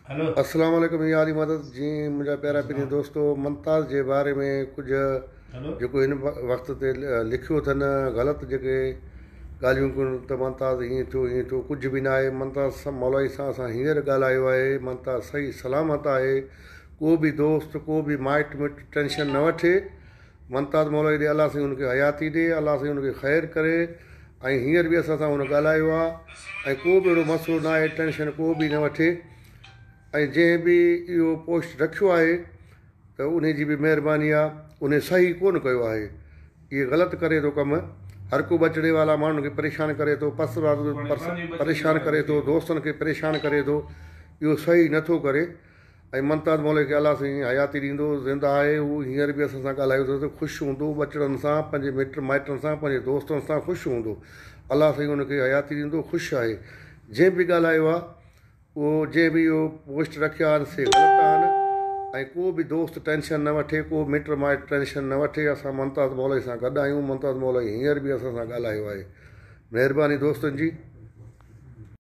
هلو. السلام عليڪم يا علي مدد جي منهنجا پيارا پرين دوستو ممتاز جي باري ۾ ڪجهه هلو. جيڪو هن وقت تي لکيو اٿن غلط جيڪي ڳالهيون ڪن ته ممتاز هيئن ٿيو هيئن ٿيو ڪجهه به ناهي ممتاز مولائي سان اسان هينئر ڳالهايو آهي ممتاز صحيح سلامت آهي ڪو به دوست ڪو به مائٽ مٽ ٽينشن نه وٺي ممتاز مولائي ڏي الله سائين ان کي حياتي ڏي الله سائين ان کي خير ڪري ۽ هينئر به اسان سان هن ڳالهايو آ ۽ ڪو به اهڙو مسئلو نه آهي ٽينشن ڪو به نه وٺي ۽ جنهن به اهو پوسٽ رکيو آهي ته انهي جي به مهرباني آ انهي صحيح ڪونه ڪيو آهي اهي غلط ڪري ٿو ڪم هر ڪو ٻچڙي والا ماڻهن کي پريشان ڪري ٿو پس پريشان ڪري ٿو دوستن کي پريشان ڪري ٿو اهو صحيح نه ٿو ڪري ۽ ممتاز مولوي کي الله سائين حياتي ڏيندو، زنده آهي، هو هينئر به اسان سان ڳالهايو ٿو ته خوش هوندو، ٻچڙن سان، پنهنجي مٽ مائٽن سان، پنهنجي دوستن سان خوش هوندو، الله سائين ان کي حياتي ڏيندو، خوش آهي، جنهن به ڳالهايو آهي اهو جنهن به اهو پوسٽ رکيا آهن سي غلط آهن ۽ ڪو به دوست ٽينشن نه وٺي، ڪو مٽ مائٽ ٽينشن نه وٺي، اسان ممتاز مولوي سان گڏ آهيون، ممتاز مولوي هينئر به اسان سان ڳالهايو آهي، مهرباني دوستن جي.